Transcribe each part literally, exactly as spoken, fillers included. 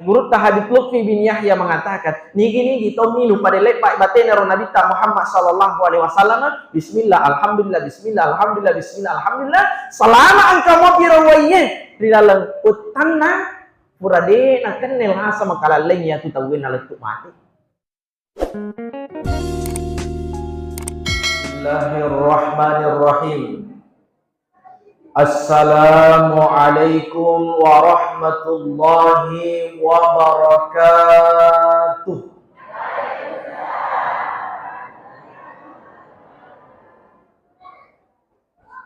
Gurutta Habib Lutfi bin Yahya mengatakan, nigi-nigi tommi lupa delepa batena ro Nabitta Muhammad sallallahu alaihi wasallam, bismillah, alhamdulillah, bismillah, alhamdulillah, bismillah, alhamdulillah, selama engka mopi ro waiye ri laleng uttanna, pura de nakenna lasa makalalleng iyatu tauwe nalettu mate. Bismillahirrahmanirrahim. Assalamualaikum warahmatullahi wabarakatuh.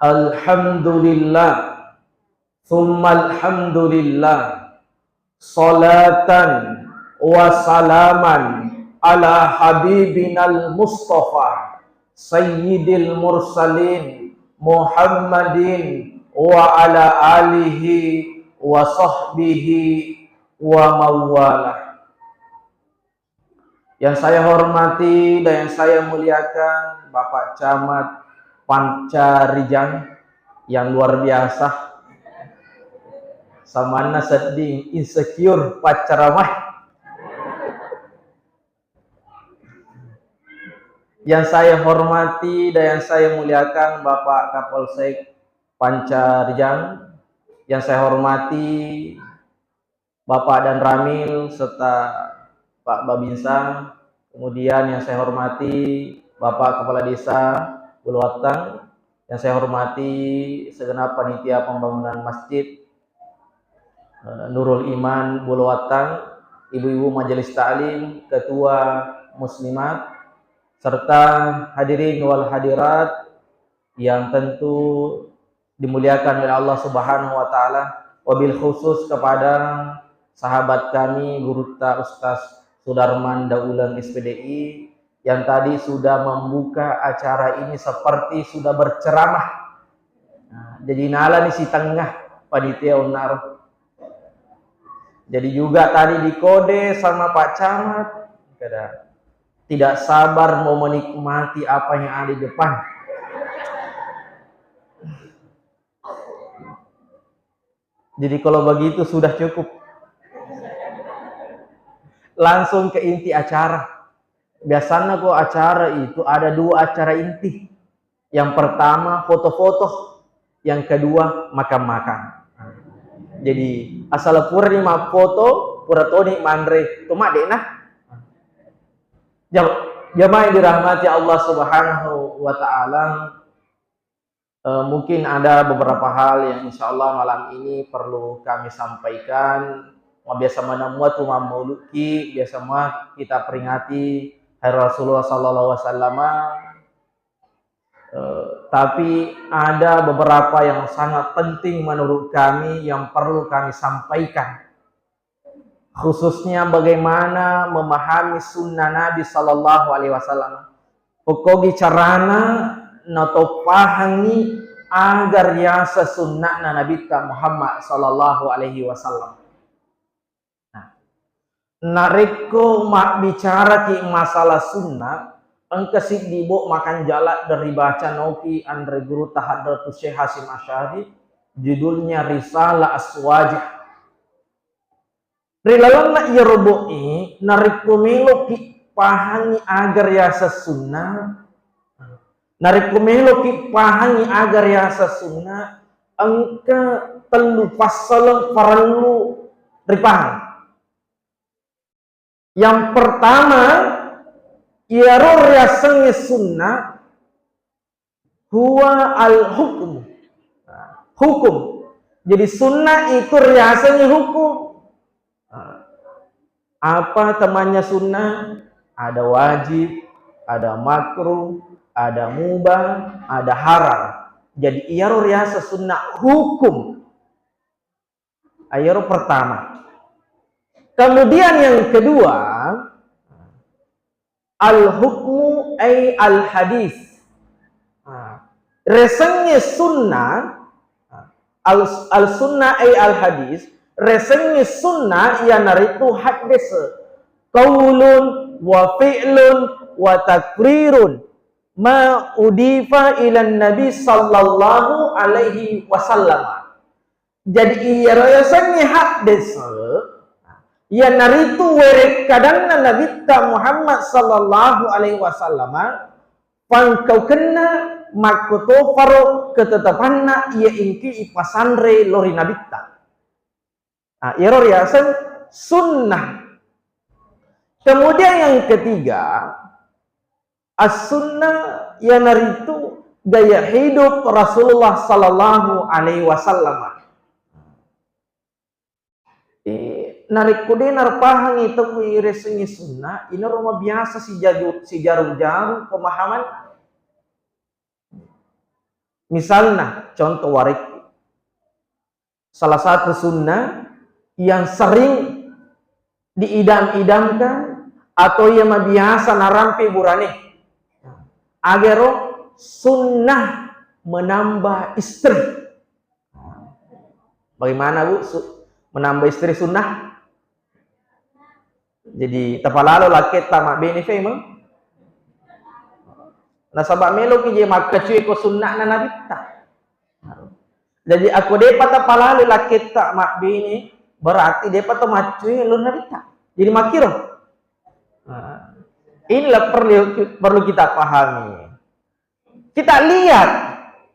Alhamdulillah. Tsumma alhamdulillah. Salatan wa salaman ala habibinal Mustafa sayyidil mursalin Muhammadin wa ala alihi wa sahbihi wa mawalah. Yang saya hormati dan yang saya muliakan Bapak Camat Pancarijang yang luar biasa. Samanna sedding insecure paccaramai. Yang saya hormati dan yang saya muliakan Bapak Kapolsek Pancarijang, yang saya hormati Bapak Danramil serta Pak Babinsa, kemudian yang saya hormati Bapak Kepala Desa Buluwattang, yang saya hormati segenap panitia pembangunan Masjid, eh, Nurul Iman Buluwattang, ibu-ibu majelis taklim, ketua muslimat, serta hadirin wal hadirat yang tentu dimuliakan oleh Allah Subhanahu wa Ta'ala, wabil khusus kepada sahabat kami, Gurutta Ustaz Sudarman Dauleng, S P D I, yang tadi sudah membuka acara ini seperti sudah berceramah. Nah, jadi nalani sitengah panitia unnaro. Jadi juga tadi dikode sama Pak Camat, kada tidak sabar mau menikmati apa yang ada di depan. Jadi kalau begitu sudah cukup. Langsung ke inti acara. Biasanya kok acara itu ada dua acara inti. Yang pertama foto-foto, yang kedua makan-makan. Jadi asal purani mappoto, pura toni manre, to madde'na. Jam-, jamaah yang dirahmati Allah Subhanahu wa Ta'ala, eh, mungkin ada beberapa hal yang insya Allah malam ini perlu kami sampaikan. Mabiasa mana mua tu mammauluki, biasa mua kita peringati hari Rasulullah sallallahu alaihi wasallam. Eh, tapi ada beberapa yang sangat penting menurut kami yang perlu kami sampaikan. Khususnya bagaimana memahami sunnah Nabi sallallahu alaihi wasallam. Pokkogi carana natoppahangi agar yasa sunnahna Nabitta Muhammad sallallahu alaihi wasallam. Nah, narekko mabbicaraki masalah sunnah, engka siddi bo makanjala dari baca noki anre guru ta Hadratus Syekh Hasyim Asy'ari, judulnya Risalah Aswajah. Ri lalenna iyaro bo'e, narekko meloki pahangi aga riyaseng sunna, narekko meloki pahangi aga riyaseng sunna, engka tellu passaleng parellu ripahang. Yang pertama, iyaro riasengnge sunna, huwa al-hukmu. Hukum. Jadi sunnah itu riasengnge hukum. Apa temannya sunnah? Ada wajib, ada makruh, ada mubah, ada haram. Jadi iyaro riaseng sunnah hukum. Ayaro pertama. Kemudian yang kedua, al-hukmu ay al-hadis. Nah, resengnge sunnah, al-, al-sunnah ay al-hadis, resengnge sunnah iyanaritu haddese. Qaulun wa fi'lun wa takrirun ma udifa ilan nabi sallallahu alaihi wasallam. Jadi iyaro yasengnge haddese, Iyanaritu werekkadanna Nabitta Muhammad sallallahu alaihi wasallam, pangkaukenna makkotoparo ketetepanna iya engki ipasanre lao ri Nabitta. Ah, iyaro riaseng sunnah. Kemudian yang ketiga, as-sunnah iyanaritu gaya hidup Rasulullah sallallahu alaihi wasallam. Eh, narekko de' narapahangi tau iresengngi sunnah, inaro mabiasa sijaju-, sijaru-jaru pemahaman. Misalna, contoh warekku. Salah satu sunnah yang sering diidam-idamkan atau yang mabiasa narampe burane. Agaro sunnah menambah istri. Bagaimana, Bu? Su-, menambah istri sunnah? Jadi, tapalalo lakketta mabbene femeng. Nasaba meloki je makkacue ko sunnahna Nabitta. Jadi, ako de'pa tapalalo lakketta mabbene, berarti de'pa to maccue lao ri Nabitta. Jadi, makkiro. Nah, inilah perlu, perlu kita pahami. Kita lihat,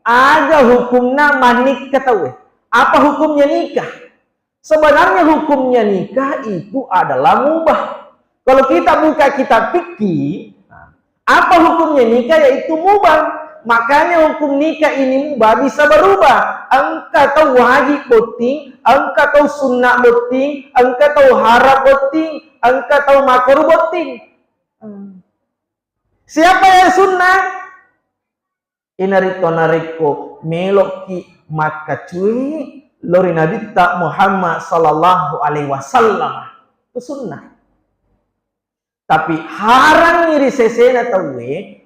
aga hukumna mannikah tauwe. Apa hukumnya nikah? Sebenarnya hukumnya nikah itu adalah mubah. Kalau kita buka kitab fikih, apa hukumnya nikah? Yaitu mubah. Makanya hukum nikah ini mubah, bisa berubah. Engka tau wajib botting, engka tau sunnah botting, engka tau haram botting, engka tau makruh botting. Siapa yang sunnah? Inarito narekko meloki makkacue lao ri Nabitta Muhammad sallallahu alaihi wasallam, itu sunnah. Tapi harangngi ri sesena tauwe,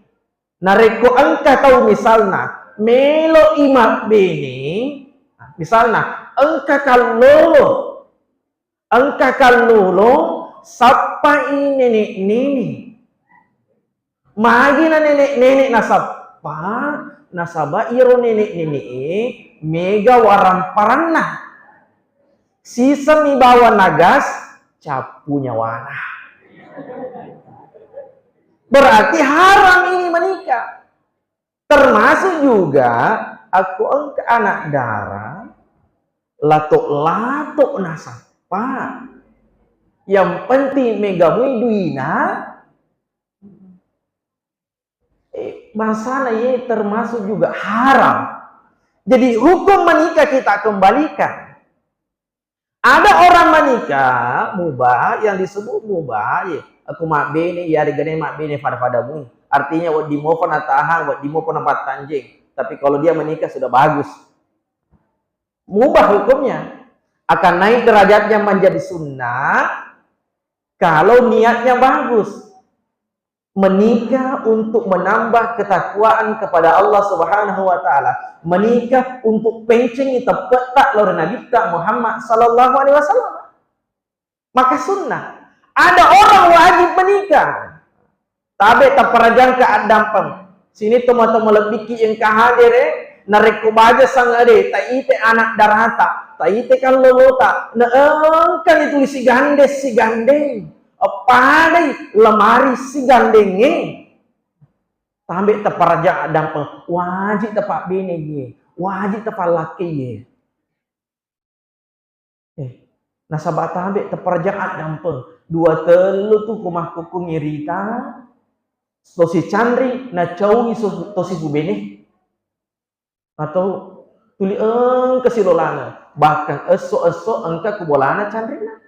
narekko engka tau misalna melo i mabbene, misalna engka kallolo, engka kallolo sappai nenek-nenek. Magi na nenek-nenek nasappa, nasaba iyaro nenek-nenek e mega waramparanna. Siseng mi bawang nagas, cappu nyawana. Berarti haram ini menikah. Termasuk juga akko engka anak dara, lato-lato nasappa. Yang penting mega mui duina, eh, bangsana ye termasuk juga haram. Jadi hukum menikah kita kembalikan. Ada orang menikah, mubah, yang disebut mubah, ye, aku mabbene, ya, regane mabbene pada-pada mui. Artinya, wedding mopa natahang, wedding mopa napattanjeng. Tapi kalau dia menikah sudah bagus. Mubah hukumnya. Akan naik derajatnya menjadi sunnah kalau niatnya bagus. Menikah untuk menambah ketakwaan kepada Allah Subhanahu wa Ta'ala, menikah untuk pencengi teppetta lao ri Nabitta Muhammad sallallahu alaihi wasallam. Maka sunnah. Ada orang wajib menikah, tabe taparajangka addampeng. Sini tomatoa malebbiki engka hadere, narekko baja sangade, taite anak darata, taite kallolota, na engkani tuli sigande-sigandeng. Padai lemari sigandengnge. Tambe taparaja addampeng, wajib tapabbene ye, wajib tapallakke ye. Eh, nasaba tambe taparaja addampeng, dua tellu tu ko makkukkungngi rita, tosi canri, nacaui so-, tosi pubene. Atau tuli engka silolana, bahkan esso-esso engka ku bolana canrinna.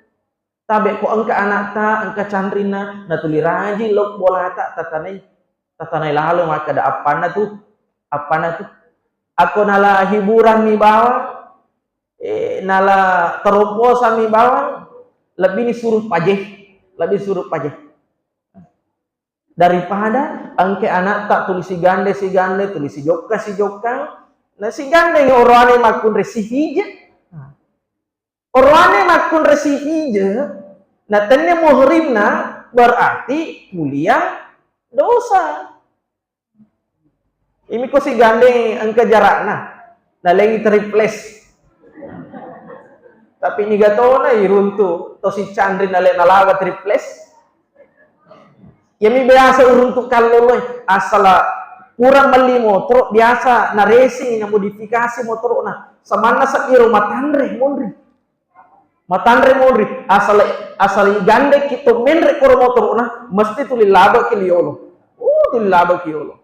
Tabe ko engka anakta, engka canrinna, natuli rajing lo bolata, tatanai, tatanai lalo makkeda, "Appanna tu? Appanna tu?" Ako nala hiburan mi bawang, eh, nala teromposan mi bawang, lebbi ni suruh paje, lebbi suruh paje. Daripada engke anakta tuli sigande-sigande, tuli sijokka-sijokka, na sigande oroane makkunrai sifije. Oroane makkunrai sifije, na tenne muhrimna, berarti kuliah dosa. Imi ko sigande engka jarakna, nalengi tripless. Tapi niga tona iruntu to sicanri nale nalaga triples. Iyami biasa uruntu kalloloi, asala pura melli motoro, biasa na racing, na modifikasi motorona. Samanna seddiro matanre monri. Matanre monri, asal, asal igandekki to menre koro motorona, mesti tuli labeki liolo. Oh, tuli labeki yolo.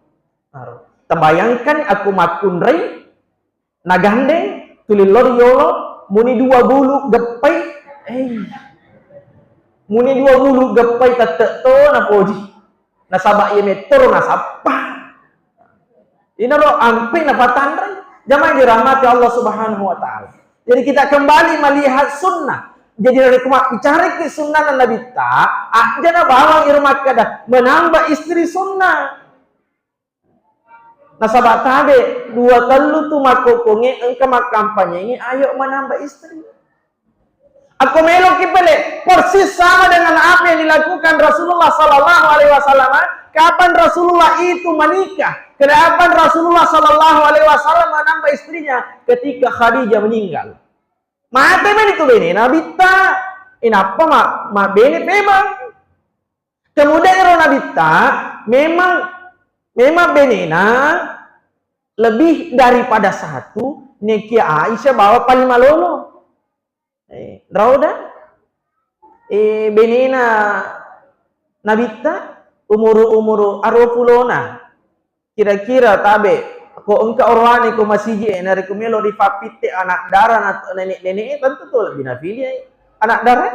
Aro. Tabayangkan aku makkunrai, nagandeng, tuli lori yolo, muni dua bulu geppai, eh. Muni dua bulu geppai tette to napoji. Nasaba iya mettoro nasappa. Inaro ampe napatanrei. Jamaah dirahmati Allah Subhanahu wa Ta'ala. Jadi, kita kembali melihat sunnah. Jadi, dari kuma bicara ke sunnah dan Nabi ta, aja na bawang iro makkada menambah istri sunnah. Nasaba tabe dua tellu tu makkokkonge engka makkampanyengi ayo menambah istri. Aku meloki pele, persis sama dengan apa yang dilakukan Rasulullah sallallahu alaihi wasallam. Kapan Rasulullah itu menikah? Kapan Rasulullah sallallahu alaihi wasallam menambah istrinya? Ketika Khadijah meninggal. Mate meni tu bene Nabitta. Inappa ma, ma bene pemang. Kemudian ero Nabitta memang, memang benena lebih daripada satu, nekia Aisyah bawa paling malolo. Eh, Rauda, eh, benena Nabitta umuru-umuru arua pulona. Kira-kira tabe, ko engka oroane ko masiji e, narekko melo ripappitte anak dara na nenek-nenek e, tentu tu lebih napilih anak dara.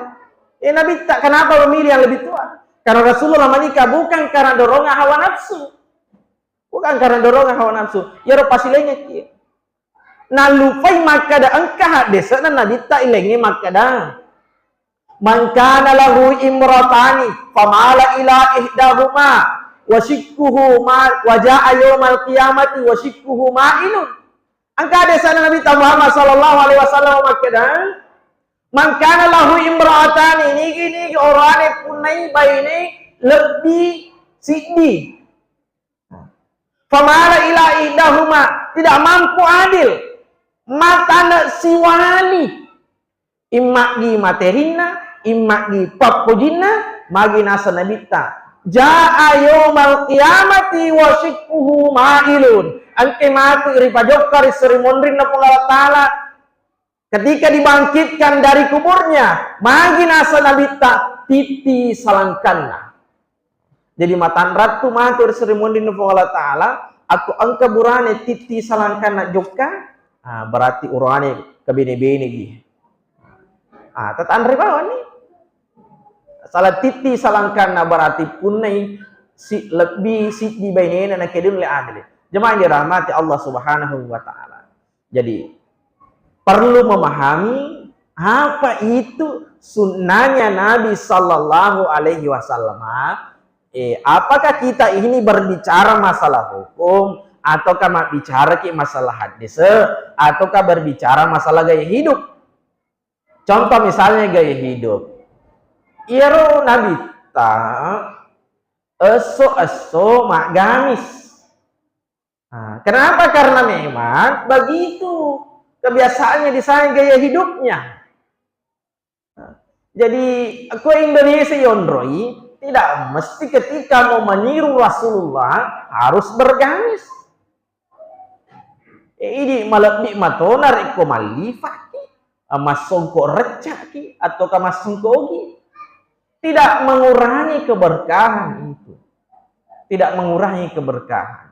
Eh, Nabitta kenapa memilih yang lebih tua? Karena Rasulullah menikah bukan karena dorongan hawa nafsu. Bukan karena dorongan hawa nafsu. Yaro pasilengekki. Nalupai makkada engka haddese'na Nabitta ilengnge makkada, "Man kana lahu imratani famala ila ihdahuma wa syikkuhu ma, wa jaa yaumal qiyamati wa syikkuhu ma'ilun." Engka haddese'na Nabitta Muhammad sallallahu alaihi wasallam makkada, "Man kana lahu imratani," nigi-nigi orane punnai baine lebbi siddi. Famala ila ihdahuma, tidak mampu adil. Matane siwali. Immaggi materinna, immaggi pappojinna, magi naseng Nabitta. Jaa yaumal qiyamati wa syikkuhu ma'ilun. Engke matu ripajokka ri seri monrinna Puang Allah Ta'ala. Ketika dibangkitkan dari kuburnya, magi naseng Nabitta, titti salangkanna. Jadi matanrattu matu ri seri monrinna Puang Allah Ta'ala, akko engka burane titti salangkanna jokka, ah, berarti urane kabene-benegi. Ah, tatanre bawani. Sala titti salangkanna berarti punnai si, lebbi siddi bainena nakedulle adele. Jemaah yang dirahmati Allah Subhanahu wa Ta'ala. Jadi, perlu memahami apa itu sunnahnya Nabi Sallallahu Alaihi Wasallam. Eh, apakah kita ini berbicara masalah hukum, ataukah bicara ki masalah hadis, ataukah berbicara masalah gaya hidup? Contoh misalnya gaya hidup. Iyaro Nabitta esso-esso maggamis. Nah, kenapa? Karena memang begitu kebiasaannya di sana, gaya hidupnya. Nah, jadi, ko Indonesia yonroi, tidak mesti ketika mau meniru Rasulullah harus bergamis. Eh, idi malebbi matona rekko mallifaki, ah, massongko reccaki, ataukah massongko ogi. Tidak mengurangi keberkahan itu. Tidak mengurangi keberkahan.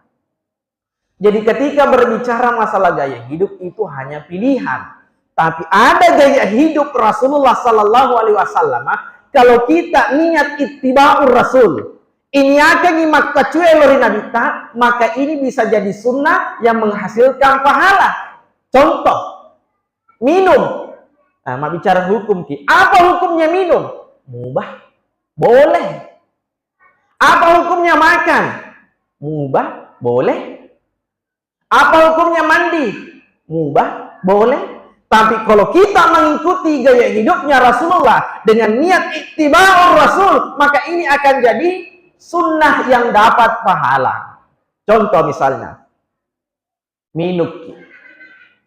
Jadi ketika berbicara masalah gaya hidup itu hanya pilihan. Tapi ada gaya hidup Rasulullah Sallallahu Alaihi Wasallam. Kalau kita niat ittiba'ur Rasul, iniakengi makkacue lori Nabitta, maka ini bisa jadi sunnah yang menghasilkan pahala. Contoh, minum. Nah, mabbicara hukum ki. Apa hukumnya minum? Mubah. Boleh. Apa hukumnya makan? Mubah, boleh. Apa hukumnya mandi? Mubah, boleh. Tapi kalau kita mengikuti gaya hidupnya Rasulullah dengan niat ittiba'ur Rasul, maka ini akan jadi sunnah yang dapat pahala. Contoh misalnya, minumki.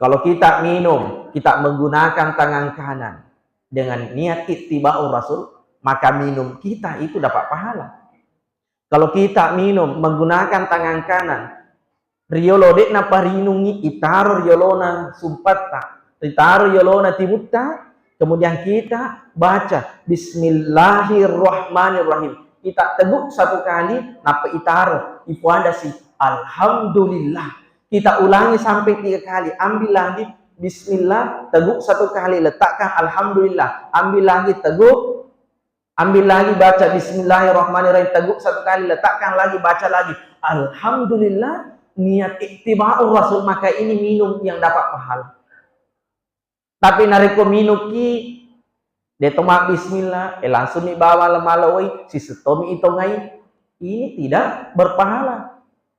Kalau kita minum, kita menggunakan tangan kanan dengan niat ittiba'ur Rasul, maka minum kita itu dapat pahala. Kalau kita minum menggunakan tangan kanan, riolo de'na parinungi, itaro riolona sumpatta, itaro riolona timutta, kemudian kita baca Bismillahirrahmanirrahim. Kita teguk satu kali, nappa itaro, ipuadasi Alhamdulillah. Kita ulangi sampai tiga kali, ambil lagi Bismillah, teguk satu kali, letakkan Alhamdulillah, ambil lagi, teguk, ambil lagi, baca Bismillahirrahmanirrahim, teguk satu kali, letakkan lagi, baca lagi Alhamdulillah, niat ittiba'ur Rasul, maka ini minum yang dapat pahala. Tapi narekko minukki, de to mabbismillah, eh, langsung mi bawang le malowai, sisettomi itongai, ini tidak berpahala.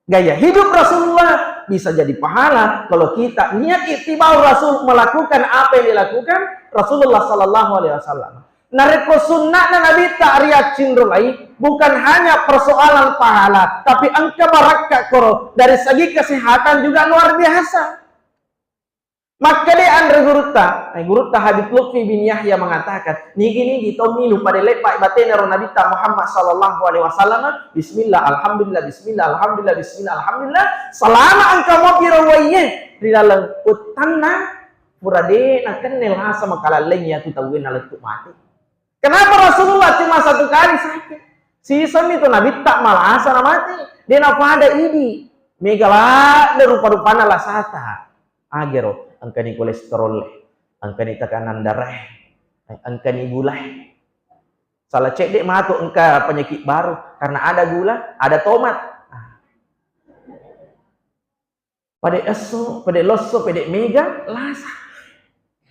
Gaya hidup Rasulullah bisa jadi pahala kalau kita niat ittiba'ur Rasul, melakukan apa yang dilakukan Rasulullah sallallahu alaihi wasallam. Narekko sunna'na Nabitta riaccinrolai, bukan hanya persoalan pahala, tapi engka barakka koro, dari segi kesehatan juga luar biasa. Makkeda anre gurutta, eh, gurutta Habib Lutfi bin Yahya mengatakan, nigi-nigi to minung pada lebba batena ro Nabitta Muhammad sallallahu alaihi wasallam, bismillah, alhamdulillah, bismillah, alhamdulillah, bismillah, alhamdulillah, selama engka mopi ro waiye ri laleng wettanna, pura de nakenne lasa makalalleng iyatu tauwe nalettu mate. Kenapa Rasulullah cuma satu kali sakit? Sisemmi tu Nabitta malasa na mati. De napada idi. Mega ladde rupa-rupanna lasata. Agero, engkani kolesterol, engkani tekanan darah, engkani gula. Salah cedde matu engka penyakit baru karena ada gula, ada tomat. Nah. Pede esso, pede losso, pede mega, lasa.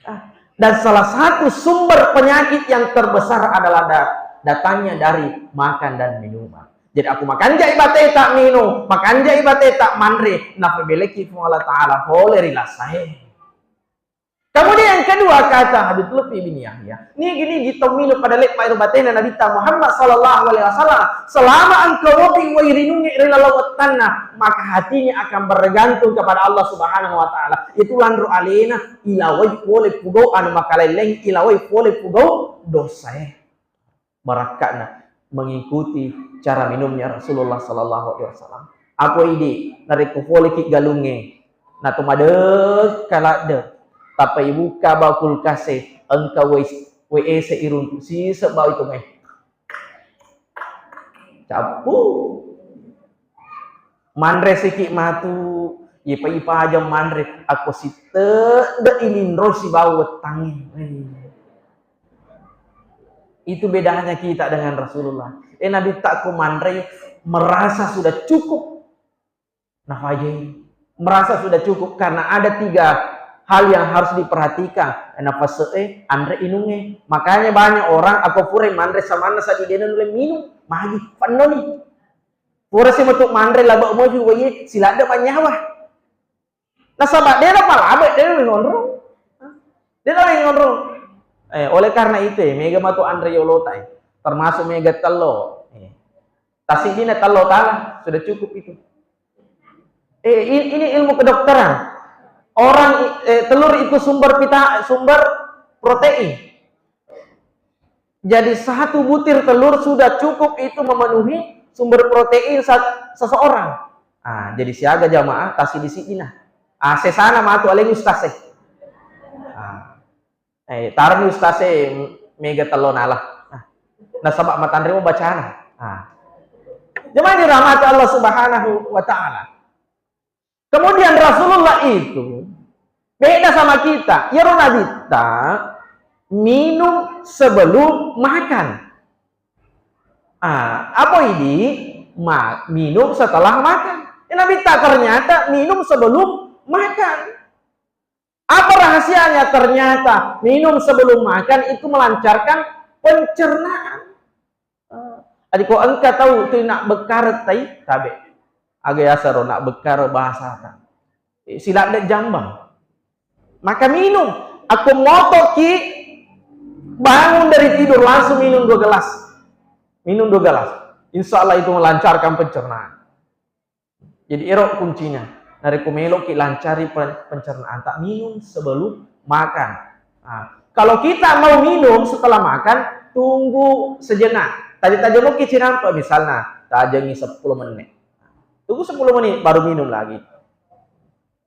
Ah, dan salah satu sumber penyakit yang terbesar adalah da-, datangnya dari makan dan minuman. Jadi, aku makanjai bateta minung, makanjai bateta manre, napabeleki Puang Allah Ta'ala pole ri lasae. Kemudian yang kedua, kata Habib Lutfi bin Yahya, nigi-nigi to minung pada lebba ero batena Nabitta Muhammad sallallahu alaihi wasallam, selama engka mopi wai rinungnge ri laleng wettanna, maka hatinya akan bergantung kepada Allah Subhanahu wa Ta'ala. Itu lanro alena ilawai pole pugau anu makalelleng, ilawai pole pugau dosae. Barakka'na mengikuti cara minumnya Rasulullah sallallahu alaihi wasallam. Apa idi, narekko poleki galungnge, nato madekka ladde, tappa ibukka bawang kulkase, engka wai, wai ese iruntu, siseng bawang itu mai. Cappu. Manre siki matu, ipa-ipajang manre, akko sitedde ilinro sibawa wettangnge. Eh. Itu bedanya kita dengan Rasulullah. Eh, Nabitta ko manre merasa sudah cukup nafajai. Merasa sudah cukup karena ada tiga hal yang harus diperhatikan. Nafase, anre, inungnge. Makanya banyak orang ako pura manre samanna sadi dena nulle minum. Magi, pennoni. Pura si metu manre labe moju wae siladde manyawa. Nasaba dena palabe, dena ngonrong. Dena ngonrong. Eh, oleh karena itu, eh, mega matu anre yolota, eh. Termasuk mega tello. Eh. Tasidina tello tala, sudah cukup itu. Eh, i-, ini ilmu kedokteran. Orang, eh, telur itu sumber vita-, sumber protein. Jadi satu butir telur sudah cukup itu memenuhi sumber protein sa-, seseorang. Ah, jadi siaga jamaah, tasidi-sidina. Ah, sesana matu aleng ustaz, eh. Ah. Eh, taroni ustaz, eh, mega tello nala. Ah. Nasaba matanremo bacana. Ah. Jamaah dirahmati Allah Subhanahu wa Ta'ala. Kemudian Rasulullah itu beda sama kita. Iyaro Nabitta minum sebelum makan. Ah, apa idi? Ma-, minum setelah makan. Eh, Nabitta ternyata minum sebelum makan. Apa rahasianya? Ternyata minum sebelum makan itu melancarkan pencernaan. Eh, adi ko engka tau tu nak bekkare tai, tabe. Aga yasaro nak bekkare bahasata. Eh, siladde jambang. Maka minum. Aku motoki bangun dari tidur langsung minum dua gelas. Minum dua gelas. Insya Allah itu melancarkan pencernaan. Jadi ero kuncinya. Narekko meloki lancari pen-, pencernaan, tak minum sebelum makan. Nah, kalau kita mau minum setelah makan, tunggu sejenak. Tadi tajemukki cinampe misalnya, tajengi sepuluh menit. Tunggu sepuluh menit baru minum lagi.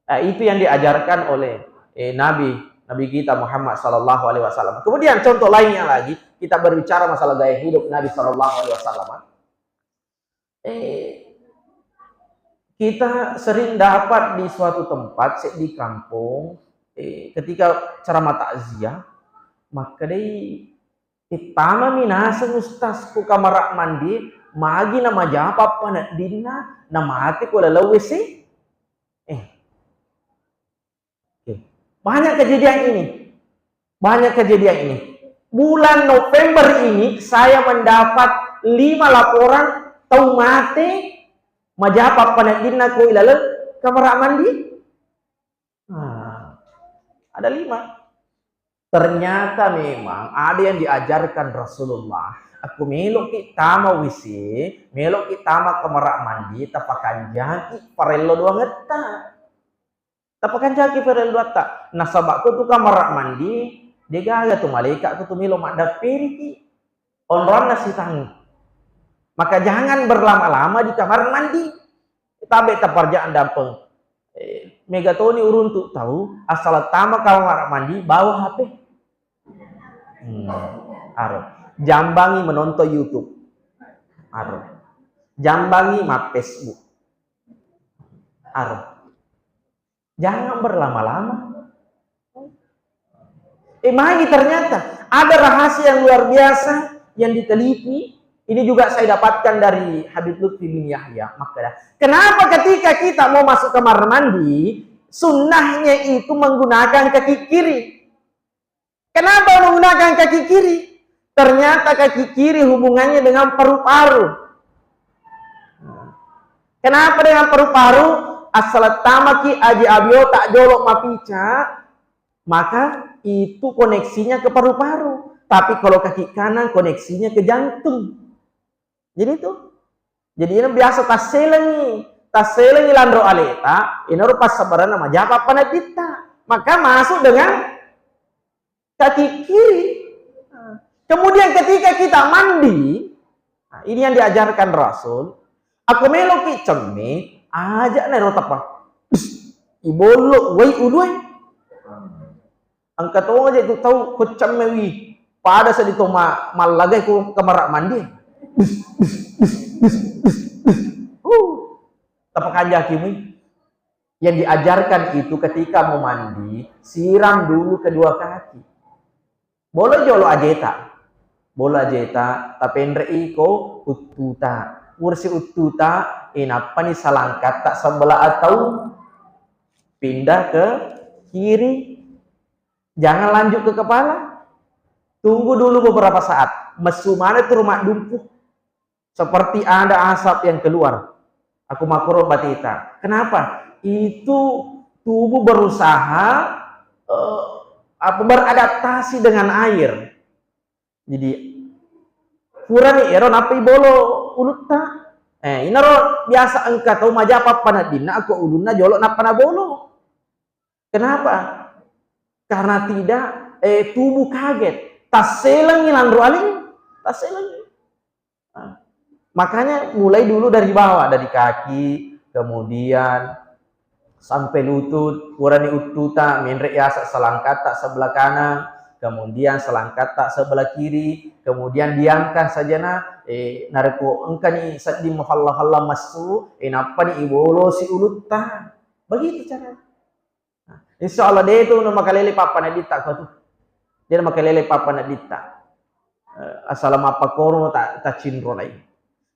Eh, itu yang diajarkan oleh, eh, Nabi, Nabi kita Muhammad sallallahu alaihi wasallam. Kemudian contoh lainnya lagi, kita berbicara masalah gaya hidup Nabi sallallahu alaihi wasallam. Eh, kita sering dapat di suatu tempat, se-, di kampung, eh, ketika ceramah takziah, makkedai, "Eh, tamami naseng ustaz ko kamara mandi, magi namajapa paneddinna, namate ko laleng W C." Eh. Oke. Banyak kejadian ini. Banyak kejadian ini. Bulan November ini saya mendapat lima laporan tau mate majapa paneddinna ko ilaleng kamara mandi. Nah, ada lima. Ternyata memang ada yang diajarkan Rasulullah. Aku meloki tama W C, meloki tama kamara mandi, tapakanjaki parello doangetta. Tapakanjaki parello doatta. Nasaba ko tu kamara mandi, degaga tu malaika ko tu melo maddapperiki. Onroanna sitang. Maka jangan berlama-lama di kamar mandi. Tabe taparjang dampeng. Eh, mega toni uruntu tau, asal tama kamar mandi, bawa H P. Hmm, aro. Jambangi menonton YouTube. Aro. Jambangi ma Facebook. Aro. Jangan berlama-lama. Eh, magi ternyata ada rahasia yang luar biasa yang diteliti. Ini juga saya dapatkan dari Habib Lutfi bin Yahya. Makkeda, kenapa ketika kita mau masuk kamar mandi, sunnahnya itu menggunakan kaki kiri? Kenapa menggunakan kaki kiri? Ternyata kaki kiri hubungannya dengan paru-paru. Kenapa dengan paru-paru? Asal tamaki aji abiota jolo mapica, maka itu koneksinya ke paru-paru. Tapi kalau kaki kanan koneksinya ke jantung. Jadi itu. Jadi ini biasa tasselengi, tasselengi lanro aleta, inaro passabaranna majapa panedditta. Maka masuk dengan kaki kiri. Nah, kemudian ketika kita mandi, nah, ini yang diajarkan Rasul, aku meloki cemme, aja nero tapa. Ibollo wai ulue. Engka to aja tu tau ko cemme wi. Pada seddi to ma-, mallagai ko kamara mandi. Huh. Tapakanjaki mui. Yang diajarkan itu ketika mau mandi, siram dulu kedua kaki. Boleh jolo ajeta. Boleh ajeta, tapenre'i ko uttuta. Pursi uttuta, inappani salangkatta sebelah atau pindah ke kiri. Jangan lanjut ke kepala. Tunggu dulu beberapa saat. Messu maneng tu rumah dumpu. Seperti ada asap yang keluar. Aku makkoro bateta. Kenapa? Itu tubuh berusaha, eh, apa, beradaptasi dengan air. Jadi, purani ero nappa ibolo ulutta. Eh, inaro biasa engka tau majapa paneddinna, akko ulunna jolo nappa nabolo. Kenapa? Karena tidak, eh, tubuh kaget. Tasselengi lanro aling, tasselengi. Nah, makanya mulai dulu dari bawah, dari kaki, kemudian sampai lutut, purani uttuta, menre yasa selangkatta sebelah kanan, kemudian selangkatta sebelah kiri, kemudian diamkan sajana, eh, narekko engkani sedding mafalla-falla messu, eh, nappani ibolosi ulutta. Begitu caranya. Nah, insya Allah de tu na makalele pappanedditta ko tu. De na makalele pappanedditta. Eh, asal mappakoro ta, tacinro lai.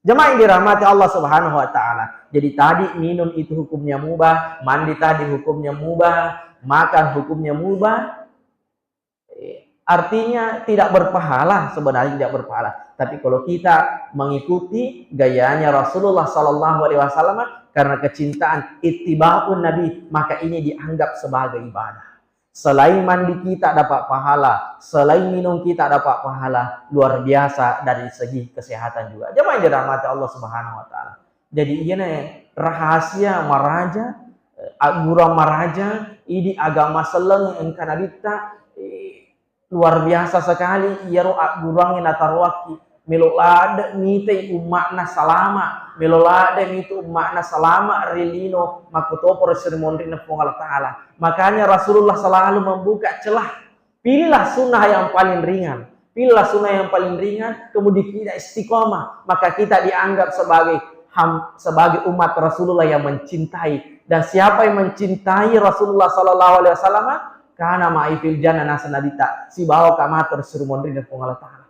Jamaah yang dirahmati Allah Subhanahu wa Ta'ala. Jadi tadi minum itu hukumnya mubah, mandi tadi hukumnya mubah, makan hukumnya mubah. Eh, artinya tidak berpahala, sebenarnya tidak berpahala. Tapi kalau kita mengikuti gayanya Rasulullah Sallallahu Alaihi Wasallam karena kecintaan, ittiba'un Nabi, maka ini dianggap sebagai ibadah. Selain mandi kita dapat pahala, selain minum kita dapat pahala, luar biasa dari segi kesehatan juga. Jamaah yang dirahmati Allah Subhanahu wa Ta'ala. Jadi, iyana rahasia maraja, eh, aggura maraja, Idi agama selleng engka Nabitta, eh, luar biasa sekali iyaro agguruangnge nataroakki. Melo ladde mitai umma'na salama, melo ladde mitu umma'na salama ri lino makkutoparo ri monrinna Puang Allah Ta'ala. Makanya Rasulullah selalu membuka celah. Pilihlah sunnah yang paling ringan. Pilihlah sunnah yang paling ringan, kemudian kita istiqomah, maka kita dianggap sebagai ham-, sebagai umat Rasulullah yang mencintai. Dan siapa yang mencintai Rasulullah sallallahu alaihi wasallam, kana ma'i fil jannah, naseng Nabitta, sibawa ka matu ri surga monrinna Puang Allah Ta'ala.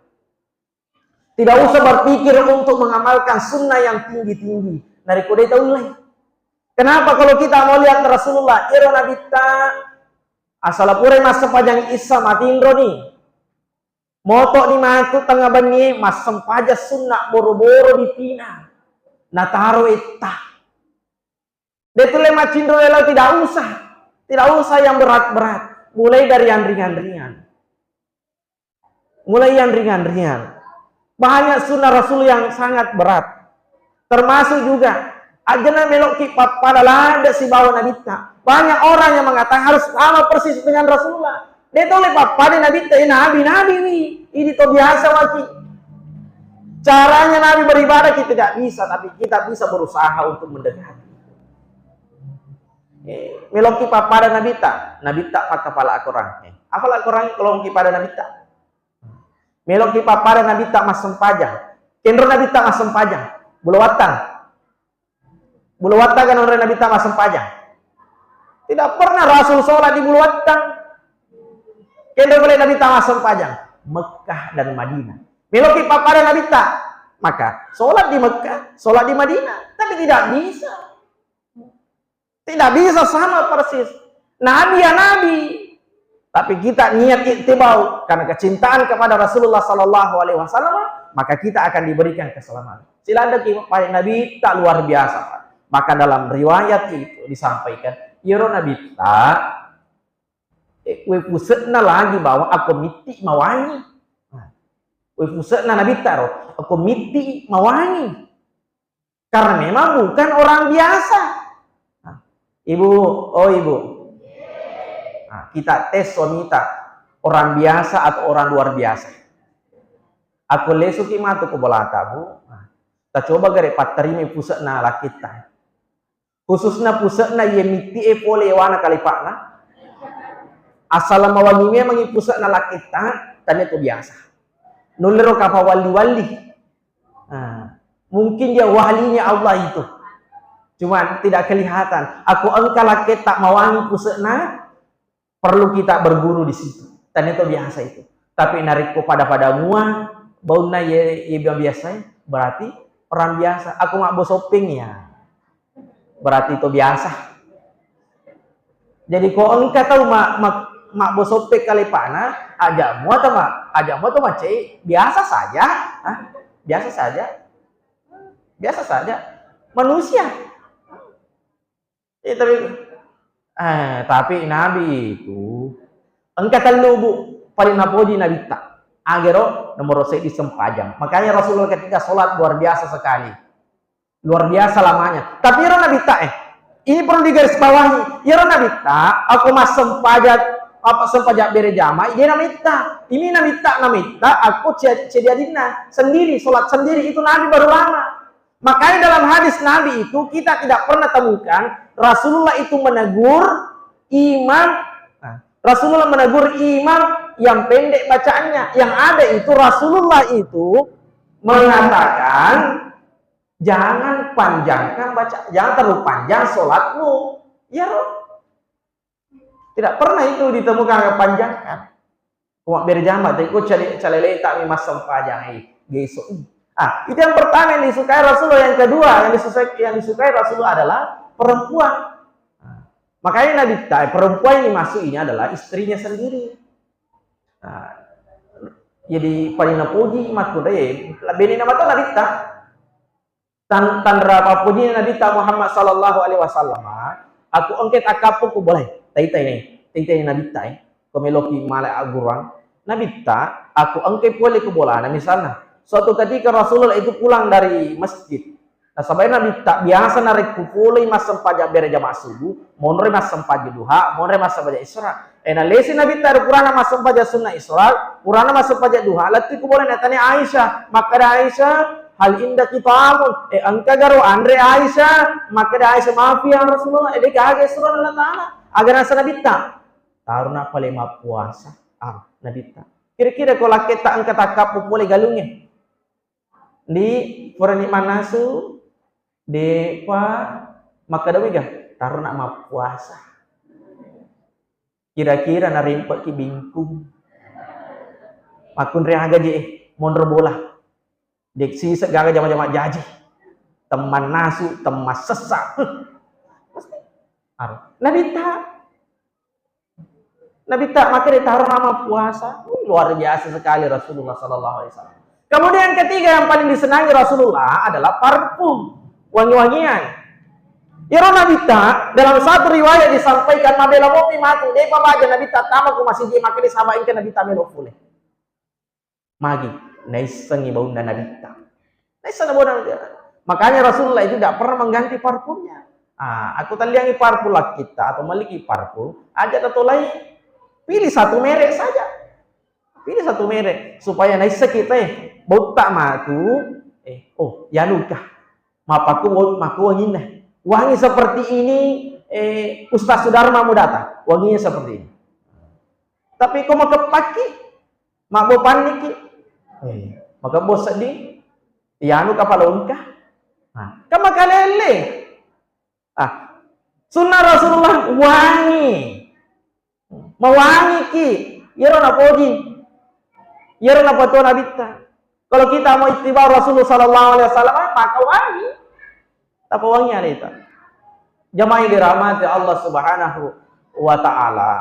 Tidak usah berpikir untuk mengamalkan sunnah yang tinggi-tinggi. Narekko de taulle. Kenapa kalau kita mau lihat Rasulullah, iro Nabitta, asala pura massempajang Isya matinroni. Moto ni matu tengnga benni, massempajang sunna boro-boro di tina. Nataro etta. De tulle macinro lelo, tidak usah. Tidak usah yang berat-berat. Mulai dari yang ringan-ringan. Mulai yang ringan-ringan. Banyak sunnah Rasul yang sangat berat. Termasuk juga, ajana meloki pappada ladde sibawa Nabitta. Banyak orang yang mengatakan harus sama persis dengan Rasulullah. De tole pappada Nabitta, eh, Nabi, Nabi wi. Ini to biasa waki. Caranya Nabi beribadah kita tidak bisa, tapi kita bisa berusaha untuk mendekati. Eh, meloki pappada Nabitta, Nabitta pakkapala Al-Quran. Eh, apala Al-Quran kalau ki pada Nabitta? Meloki pappada Nabitta massempajang. Kenro Nabitta massempajang. Bulo wattang. Bulo wattang kan onroi Nabitta massempajang. Tidak pernah Rasul sholat di bulo wattang. Kenro pale Nabitta massempajang. Mekah dan Madinah. Meloki pappada Nabitta. Maka sholat di Mekah, sholat di Madinah. Tapi tidak bisa. Tidak bisa sama persis. Nabi ya Nabi. Tapi kita niat ittibau karena kecintaan kepada Rasulullah sallallahu alaihi wasallam, maka kita akan diberikan keselamatan. Siladdeki pada Nabitta luar biasa, Pak. Maka dalam riwayat itu disampaikan, iyaro Nabitta, eh, we puse'na lagi bawa ako mitti mawangi. Nah, we puse'na Nabitta ro, ako mitti mawangi. Karena memang bukan orang biasa. Nah, Ibu, oh Ibu. Nah, kita tes suamita, orang biasa atau orang luar biasa. Aku lesuki matu ke bolata, Bu. Nah, kita coba gare patterima puse'na lakitta. Khususna puse'na iye mitti'e pole wana kalipa'na. Asal mawangi memang puse'na lakitta, tania to biasa. Nullero kapang walli-walli. Nah, mungkin dia walinya Allah itu. Cuman tidak kelihatan. Aku engka lakketta mawangi puse'na, perlu kita berguru di situ. Tania to biasa itu. Tapi narekko pada-pada mua, baunna ye, ye biasa, berarti orang biasa. Aku mabbosoppeng ya. Berarti to biasa. Jadi ko engka tau ma, ma, mabbosoppe kalipa'na, aja mua to ma, aja mua to macei, biasa saja. Hah? Biasa saja. Biasa saja. Manusia. Eh, tapi, eh, tapi Nabi itu engka tellu, Bu, paling napoji Nabitta. Agero nomor seddi sempajang. Makanya Rasulullah ketika sholat luar biasa sekali. Luar biasa lamanya. Tapi iyaro Nabitta, eh, ini perlu digarisbawahi. Iyaro Nabitta, aku massempajang, apa sempajang berjamaah, iya Nabitta. Ini Nabitta, Nabitta, aku ce-, cediadinna sendiri, sholat sendiri, itu Nabi baru lama. Makanya dalam hadis Nabi itu kita tidak pernah temukan Rasulullah itu menegur imam. Nah, Rasulullah menegur imam yang pendek bacaannya. Yang ada itu Rasulullah itu mengatakan, "Jangan panjangkan baca, jangan terlalu panjang sholatmu." Ya, tidak pernah itu ditemukan panjangkan. Cuma berjamaah, tapi kok cale-, calele tak memang sempajang, eh, geso. Ah, itu yang pertama yang disukai Rasulullah. Yang kedua yang disukai, yang disukai Rasulullah adalah perempuan. Nah, makanya Nabitta, perempuan yang dimaksud ini adalah istrinya sendiri. Nah, jadi paling napoji makkuda, eh, lebih ini nama tuh Nabitta. Tan-, tanra papojina Nabitta Muhammad sallallahu alaihi wasallam, aku engke takkappu ku boleh. Taitai ni, taitai Nabitta, eh. Ko meloki mala agguruang. Nabitta, aku engke pole ku bolana, misalnya. Suatu ketika Rasulullah itu pulang dari masjid. Nasaba Nabitta biasa narekko polei massempajang berjamaah subuh, monroi massempajang duha, monroi massempajang isyraq. Eh, nalesi Nabitta ri purana massempajang sunna isyraq, purana massempajang duha, lettu ko bola natanya Aisyah. Makkeda Aisyah, "Hal indaki ta'amun?" Eh, engka garo anre Aisyah? Makkeda Aisyah, "Mafi ya Rasulullah, eh, de gaga isyraq Allah Ta'ala." Aga nasa Nabitta? "Tarona pale mappuasa." Ah, Nabitta. Kira-kira ko lakketta engka takkappo pole galungnge. Di purani mannasu, depa makkedawi ga, tarona mappuasa. Kira-kira narimpe'ki bingkung. Makkunrai aga je, eh, monro bola. Dek sisek gaga jama-jama jaji. Temmannasu, temmassessa. Pasti. Aro. Nabitta Nabitta makkeda tarona mappuasa. Wih, luar biasa sekali Rasulullah sallallahu alaihi wasallam. Kemudian ketiga yang paling disenangi Rasulullah adalah parfum, wangi-wangian. Iyaro Nabitta dalam satu riwayat disampaikan mabela mopi matu, depa baja Nabitta tama ko masigi makkeda saba engka Nabitta melo pole. Magi, naissengngi baunna Nabitta. Naisseng baunna Nabitta. Makanya Rasulullah itu tidak pernah mengganti parfumnya. Ah, aku talliangi parfum lakkitta atau maliki parfum, aja tatolai. Pilih satu merek saja. Pilih satu merek supaya naisseng kita, eh, bautta matu, eh, oh, yanuka. Mappaku, mappaku wanginna. Wangi seperti ini, eh, Ustaz Sudarma mau datang. Wanginya seperti ini. Tapi ko makeppakki, mabbopanniki, eh, makebbo sedding, iyanu kapalongka. Nah, kan makalele. Ah, sunna Rasulullah wangi. Mawangiki. Iyaro napoji. Iyaro napatua Nabitta. Kalau kita mau ittiba Rasulullah sallallahu alaihi wasallam, maka wangi. Tapawangi aleta. Jamaah yang dirahmati Allah Subhanahu wa Ta'ala.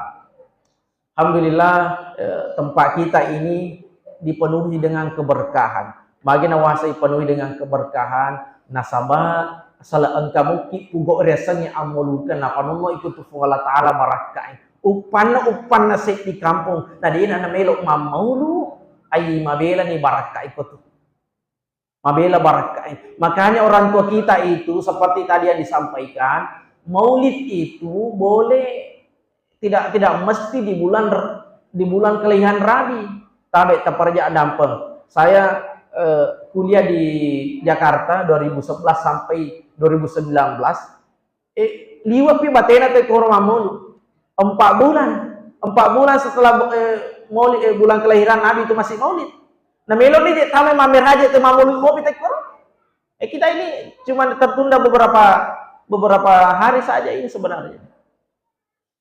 Alhamdulillah, eh, tempat kita ini dipenuhi dengan keberkahan. Magi nawasai penuhi dengan keberkahan, nasaba sala engka mukki pugo riasengnge ammolukeng, napanonno iko tu Puang Allah Ta'ala barakkai. Uppanna, uppanna seddi kampong, na dena namelo mammaulu, ai mabelani barakka iko tu. Mabela barakkai. Makanya orang tua kita itu seperti tadi yang disampaikan, maulid itu boleh tidak, tidak mesti di bulan, di bulan kelebihan Rabi. Tabe taperja dampeng. Saya, eh, kuliah di Jakarta dua ribu sebelas sampai dua ribu sembilan belas. Eh, liwe'pi batena te koro mammulu. Empat bulan. Empat bulan setelah, eh, maulid, eh, bulan kelahiran Nabi itu masih maulid. Nah, meloni je tama mammeraje te mammulu mopi te koro. Eh, kita ini cuma tertunda beberapa, beberapa hari saja ini sebenarnya.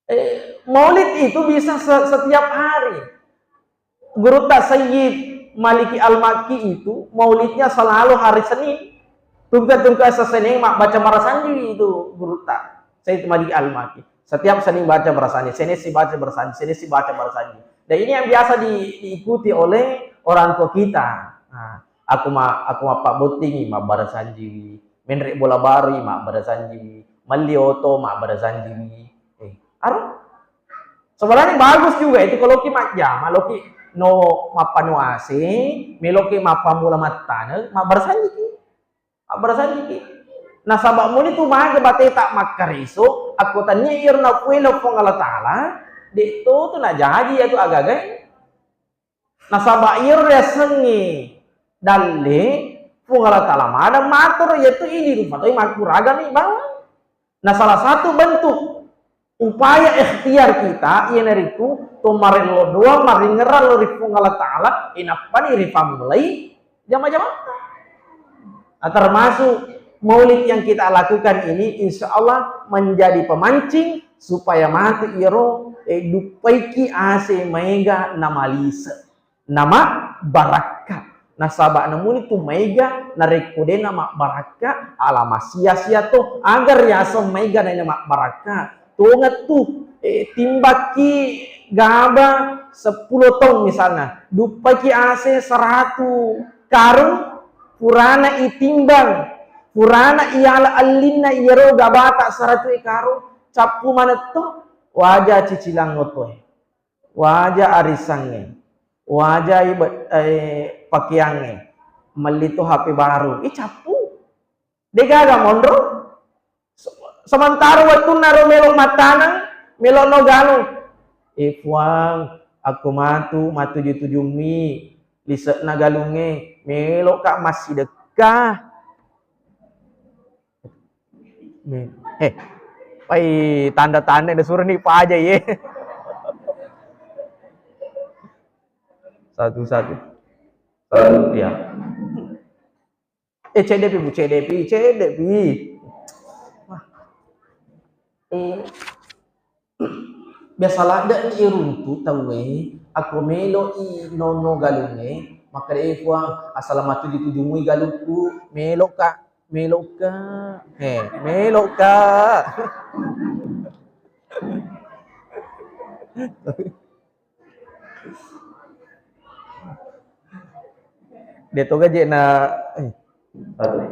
Eh, maulid itu bisa se-, setiap hari. Gurutta Sayyid Maliki Al-Makki itu maulidnya selalu hari Senin. Tungke-tungke seseneng mabbaca marasanjiwi itu gurutta Sayyid Maliki Al-Makki. Setiap Senin baca marasanji, Senin si baca marasanji, Senin si baca marasanji. Dan ini yang biasa di-, diikuti oleh orang tua kita. Nah, aku ma-, aku mappabbottingi mabbarasanjiwi, menre bola barui mabbarasanjiwi, melli oto mabbarasanjiwi. Eh, aro? Sebenarnya bagus juga itu kalau ki majjama, lo ki no mappanu A C, melo ki mappamula mattaneng, mabbarasanjiki. Mabbarasanjiki. Nasaba muni tu maga bateta makkareso, akko tania iyaro napuai lo Puang Allah Ta'ala, de to tu najaji iyatu agagae. Nasaba iyaro riasengnge dalle, Puang Allah Ta'ala mada matur, iyatu idi rupa toi makkuragami bawang. Nah, salah satu bentuk upaya ikhtiar kita iyanaritu to marello doang, maringerrang lao ri Puang Allah Ta'ala, e nappani ripammulai jama-jamatta. Nah, termasuk maulid yang kita lakukan ini, insya Allah menjadi pemancing supaya matu iyaro, eh, duppaiki A C maega namalise. Namabbarakka. Nasaba namuni tu maega narekko de namabbarakka, ala masia-sia to. Aga riaseng maega na namabbarakka? Tongettu, eh, timbakki gaba seppulo tong misalna, duppaki A C seratu karung, purana itimbang, purana iala allinna iyaro gabata seratu karung, cappu manetto, waja cicilang otoe. Waja arisangnge, waja ibe-, eh, pakeangnge, melli to H P baru, ih, cappu. Degaga monro. Se-, sementara wettunna ro melo mattaneng, melo no galung. Eh, Puang, akko matu, mattuju-tujummi lise'na galungnge, meloka massidekka. Eh, pai tanda-tanda nasuroni paja ye. Satu, satu. Satu, ya. Eh, ceddepi, Bu, ceddepi, ceddepi. Wah. Eh, biasa ladde' iruntu tauwe, akko melo'i nono galungnge, makkeda, "Eh, Puang, asala mattuju-tujumui galukku, meloka, meloka, eh, meloka." De' to gaje' na, eh, aduh.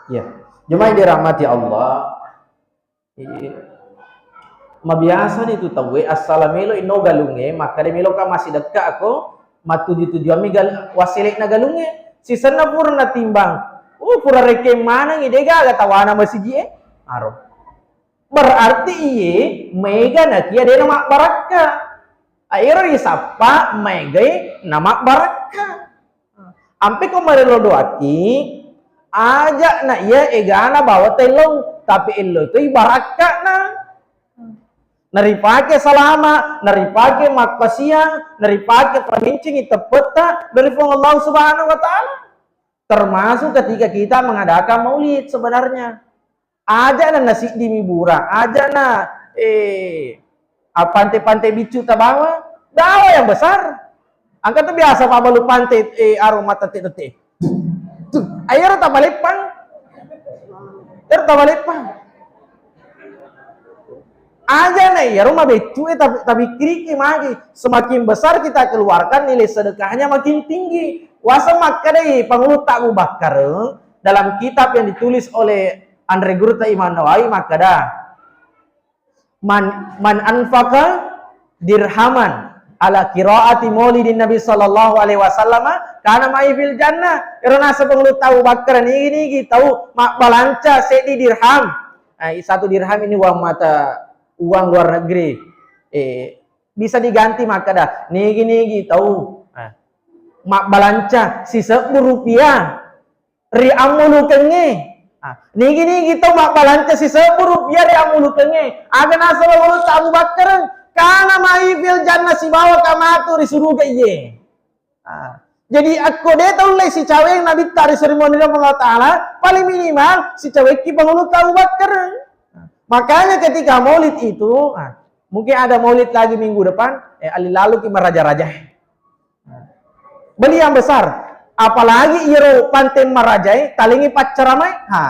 Ya, jemaah dirahmati Allah. Iya. Mabiasa ni tu tauwe, assala melo ino galungnge, makkeda meloka massidekka ako, mattuju-tujuammi gal-, wassele'na galungnge. Sisenna pura natimbang, uh, pura rekkeng manengngi, degaga tawana masigi'e. Aro. Berarti iye maega nakia de' namabbarakka. Aero isappa maegai namabbarakka. Ampe ko marello doaki, aja' na iya egana bawa tello, tapi ello itu ibarakka'na. Naripake salama, naripake mappasiang, naripake pamincingi teppetta dari Puang Allah Subhanahu wa Ta'ala. Termasuk ketika kita mengadakan maulid sebenarnya. Aja' na nasiddi mibura, aja' na, eh, appante-pante biccu tabawa, dawa yang besar. Engka tu biasa pabbalu pante, eh, aro matette-tette. Tuh, ayo ro tapaleppang. Ero tapaleppang. Aja' na iyaro mabeccu e, tapi, tapi kiriki magi. Semakin besar kita keluarkan, nilai sedekahnya makin tinggi. Waseng makkedai Pangulutta Abu Bakar dalam kitab yang ditulis oleh Anre Gurta Imam Nawawi, makkeda, "Man, man anfaqa dirhaman ala qiraati maulidin Nabi sallallahu alaihi wasallam, kana ma'i fil jannah." Ero naseng Pangulutta Abu Bakar, nigi-nigi tau mabbalanca seddi dirham. Eh, satu dirham ini uang mata, uang luar negeri. Eh, bisa diganti makkeda, nigi-nigi tau, eh, mabbalanca sisebbu rupiah ri ammulukengnge. Ah, nigi-nigi tau mabbalanca sisebbu rupiah ri ammulukengnge. Aga nasaba ulutta Abu Bakar, kana ma'i fil jannah, sibawa ka matu ri suruga iye. Ah, jadi akko de' taulle sicaweng Nabitta ri sorimoniro Allah Ta'ala, paling minimal sicawekki Pangulutta Abu Bakar. Makanya ketika maulid itu, ah, mungkin ada maulid lagi minggu depan, eh, ali laluki maraja-raja. Beli yang besar. Apalagi iyaro pante marajae, talengi paccaramae. Ha,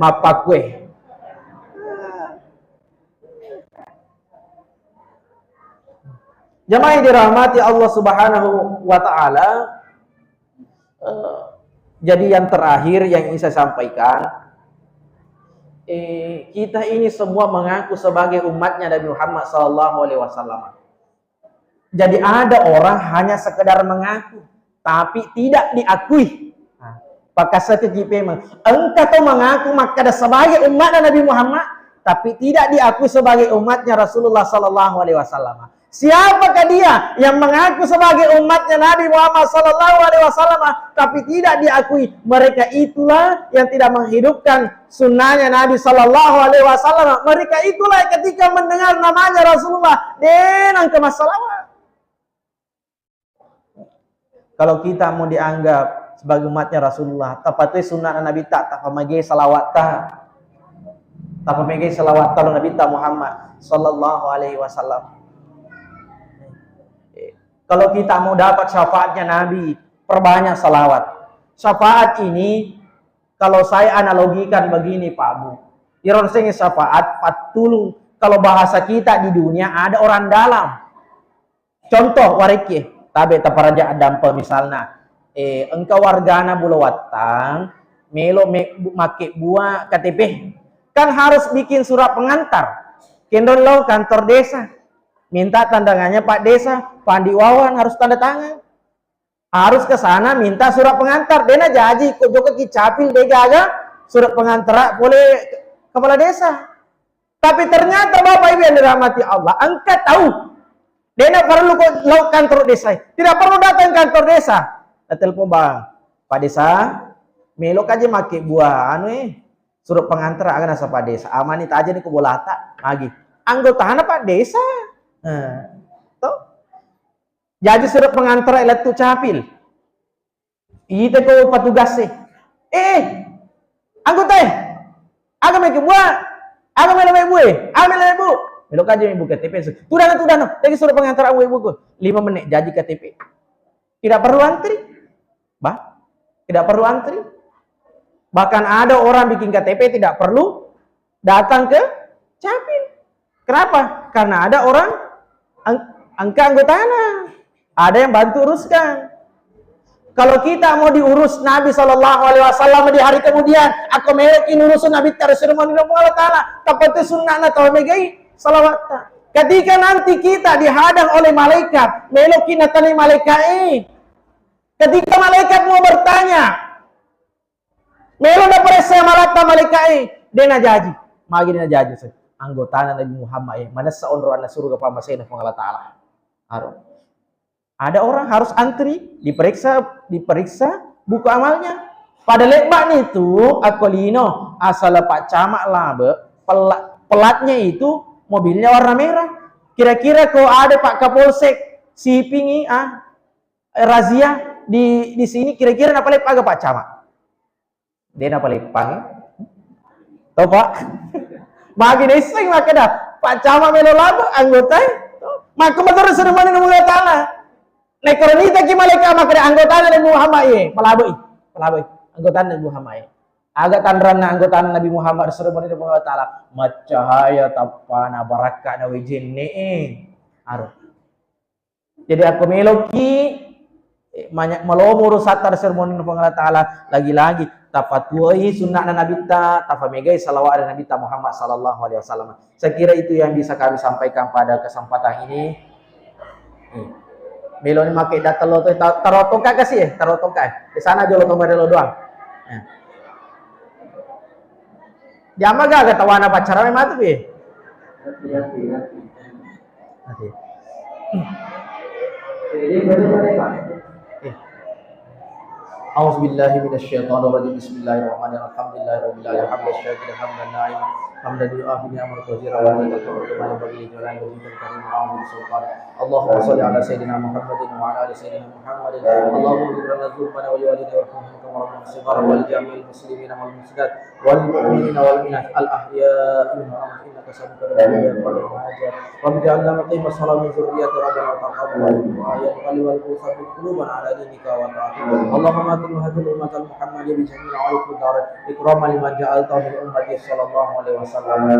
mappakkue. Jamaah yang dirahmati Allah Subhanahu wa Ta'ala, eh, jadi yang terakhir yang ingin saya sampaikan, eh, kita ini semua mengaku sebagai umatnya Nabi Muhammad sallallahu alaihi wasallam. Jadi ada orang hanya sekedar mengaku, tapi tidak diakui. Nah, pakasakiki pemeng. Engka to mengaku makkada sebagai umatnya Nabi Muhammad, tapi tidak diakui sebagai umatnya Rasulullah sallallahu alaihi wasallam. Siapakah dia yang mengaku sebagai umatnya Nabi Muhammad sallallahu alaihi wasallam, tapi tidak diakui? Mereka itulah yang tidak menghidupkan sunnahnya Nabi sallallahu alaihi wasallam. Mereka itulah yang ketika mendengar namanya Rasulullah, de' nengka massalawat. Kalau kita mau dianggap sebagai umatnya Rasulullah, tapatuhi sunnah Nabi ta, tapamage salawat ta. Tapamage salawat ta Nabi ta Muhammad sallallahu alaihi wasallam. Kalau kita mau dapat syafaatnya Nabi, perbanyak salawat. Syafaat ini kalau saya analogikan begini, Pak Bu. Iro sengnge syafaat, pattulung. Kalau bahasa kita di dunia, ada orang dalam. Contoh, warekki, tabe taparaja addampeng, misalna, eh, engka wargana Bulawattang, melo me-, bu-, makke bua K T P. Kan harus bikin surat pengantar. Kendon lo kantor desa. Minta tandangannya Pak Desa, Pandi Wawan harus tanda tangan. Harus ke sana minta surat pengantar. Dena jaji ko jokka ki capil de gaga surat pengantar pole kepala desa. Tapi ternyata Bapak Ibu yang dirahmati Allah, engka tahu. Dena perlu ko lau kantor desa. Tidak perlu datang kantor desa. Na telepon ba, Pak Desa, melo kaje make bua anu eh surat pengantar aga nasa Pak Desa. Amani taja ni ko bolata. Magi. Anggotana Pak Desa. Eh, toh? Jaji surat pengantar lettu capil. Ite ko petugas e. Eh, eh, anggota e. Aga meke bua? Aga melo mebbu e? Aga melo mebbu? Melo kaje mebbu K T P. Tudang, tudang. Lagi surat pengantar abu ibu ko. Lima menit jaji K T P. Tidak perlu antri. Bah, tidak perlu antri. Bahkan ada orang bikin K T P tidak perlu datang ke capil. Kenapa? Karena ada orang ang- angka anggotana. Ada yang bantu uruskan. Kalau kita mau diurus Nabi Shallallahu Alaihi Wasallam di hari kemudian, aku melok ini urusan Nabi terus Allah Taala. Tapi itu sunnahnya tahu megai salawatta. Ketika nanti kita dihadang oleh malaikat, melok kita tanya malaikat eh. Ketika malaikat mau bertanya, melo na peressa malatta malaika e, de na jaji. Magi de na jaji se. Anggotana Nabi Muhammad e, manessa onro anna suruga pamasena Puang Allah Taala. Aro. Ada orang harus antri, diperiksa, diperiksa buku amalnya. Pada lebba ni tu, akko lino, asal Pak Camat labe, pela- pelatnya itu mobilnya warna merah. Kira-kira ko ada Pak Kapolsek, sipingi, ah, razia di, di sini kira-kira napaleppang aga Pak Camat? De napaleppang. To Pak? Magi naisseng makkeda, Pak Camat melo labo anggota e? Makko materus ri maneng Allah Taala. Naikoro nitaki malaika makkeda anggotana Nabi Muhammad e, palaboi, palaboi anggotana Nabi Muhammad e. Aga tanranna anggotana Nabi Muhammad ri maneng Allah Taala? Maccahaya tappana barakka na wejenne e. Aro. Jadi akko meloki, eh, manya- malomo urusatta ri sermon Puang Allah Taala, lagi-lagi tapatuai sunnahna Nabitta, tafamegai salawat dari Nabitta Muhammad sallallahu alaihi wasallam. Saya kira itu yang bisa kami sampaikan pada kesempatan ini. Hmm. Meloni make data lo to, ta- tarotongka kasih ya, tarotongka. Di sana jolo to lo doang. Ya. Jama gaga tawana pacara memang tu pi. Oke. Eh. أعوذ بالله من الشيطان الرجيم. بسم الله الرحمن الرحيم. الحمد لله رب العالمين. حمدا شاكرا حمدا ناعما حمدا يوافي نعمه كثيرا ويزيد كما ينبغي لجلال وجهك الكريم وعظيم سلطانك. اللهم صل على سيدنا محمد وعلى ال سيدنا محمد. اللهم اغفر لنا ذنوبنا ولوالدينا وارحمهم كما ربونا صغارا ولجميع المسلمين والمسلمات والمؤمنين والمؤمنات الأحياء منهم والأموات إنك سميع قريب يا قاضي الحاجات. رب اجعلنا مقيم الصلاة ومن ذريتنا ربنا وتقبل دعاء يا مقلب القلوب ثبت قلوبنا على دينك وطاعتك. اللهم أكرم هذه الأمة المحمدية بجميع العيوب والدرجات إكراما لمن جعلته من أمته صلى الله عليه وسلم.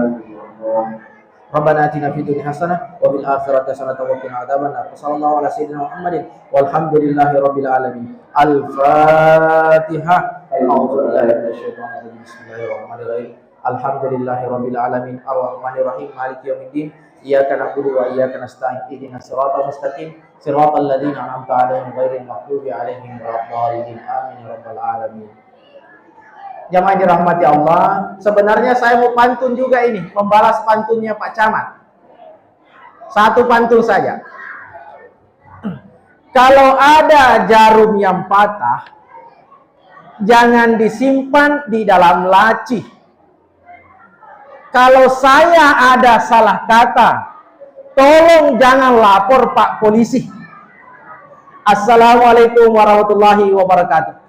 ربنا آتنا في الدنيا حسنة وفي الآخرة حسنة وقنا عذاب النار. وصلى الله على سيدنا محمد والحمد لله رب العالمين. الفاتحة. أعوذ بالله من الشيطان الرجيم. بسم الله الرحمن الرحيم. الحمد لله رب العالمين. الرحمن الرحيم. مالك يوم الدين. إياك نعبد وإياك نستعين. اهدنا الصراط المستقيم. صراط الذين أنعمت عليهم غير المغضوب عليهم ولا الضالين. آمين يا رب العالمين. Jamaah yang dirahmati Allah, sebenarnya saya mau pantun juga ini, membalas pantunnya Pak Camat. Satu pantun saja. Kalau ada jarum yang patah, jangan disimpan di dalam laci. Kalau saya ada salah kata, tolong jangan lapor Pak Polisi. Assalamualaikum warahmatullahi wabarakatuh.